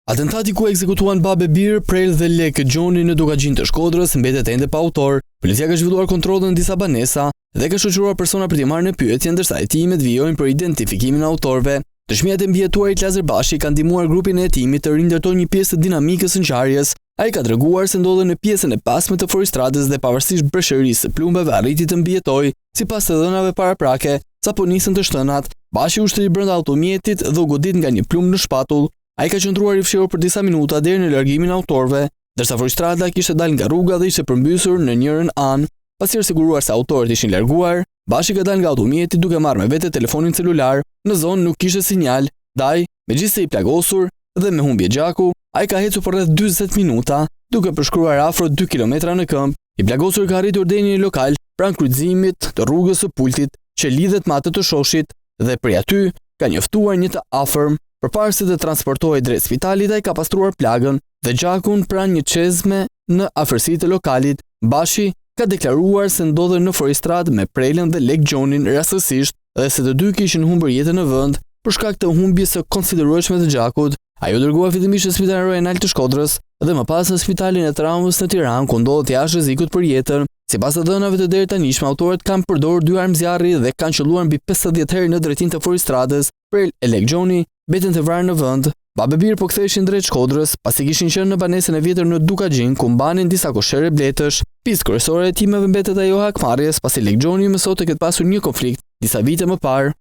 Atentati ku ekzekutuan babë e bir, Prelë dhe Lekë Gjoni në Dukagjin të Shkodrës mbetet ende pa autor. Policia ka zhvilluar kontrolle në disa banesa dhe ka shoqëruar persona për t'i marrë në pyetje, ndërsa hetimet vijojnë për identifikimin e autorëve. Dëshmia e të mbijetuarit Lazër Bashi ka ndihmuar grupin e hetimit të rindërtojë një pjesë të dinamikës së ngjarjes. Ai ka treguar se ndodhej në pjesën e pasme të fuoristradës dhe pavarësisht breshërisë së plumbave arriti të mbijetojë. Sipas të dhënave paraprake, sapo nisën të shtënat, Bashi u shtri brenda automjetit dhe u godit nga një plumb në shpatull. Ai ka qëndruar i fshehur për disa minuta deri në largimin e autorëve, ndërsa fuoristrada kishte dalë nga rruga dhe ishte përmbysur në njërën anë. Pasi është siguruar se autorët ishin larguar, Bashi ka dalë nga automjeti duke marrë me vete telefonin celular. Në zonë nuk kishte sinjal, ndaj, megjithëse i plagosur dhe me humbje gjaku, ai ka ecur për rreth 40 minuta, duke përshkruar afro 2 kilometra në këmbë. I plagosuri ka arritur deri në një lokal pranë kryqëzimit të rrugës së Pultit, që lidhet me atë të Shoshit, dhe prej aty ka njoftuar një të afërm. Përpara se të transportohej drejt spitalit, ai ka pastruar plagën dhe gjakun pranë një çezme në afërsi të lokalit. Bashi ka deklaruar se ndodhej në fuoristradë me Prelën dhe Lekë Gjonin rastësisht dhe se të dy kishin humbur jetën në vend për shkak të humbjes së konsiderueshme të gjakut. Ai u dërgua fillimisht në Spitalin Rajonal të Shkodrës dhe më pas në Spitalin e Traumës në Tiranë, ku ndodhet jashtë rrezikut për jetën. Sipas të dhënave të deritanishme, autorët kanë përdorur dy armë zjarri dhe kanë qëlluar mbi 50 herë në drejtim të fuoristradës. Prelë e Lekë Gjoni mbetën të vrarë në vend. Babë e bir po ktheheshin drejt Shkodrës, pasi kishin qenë në banesën e vjetër në Dukagjin, ku mbanin disa koshere bletësh. Pistë kryesore e hetimeve mbetet ajo e hakmarrjes, pasi Lekë Gjoni mësohet të ketë pasur një konflikt disa vite më parë.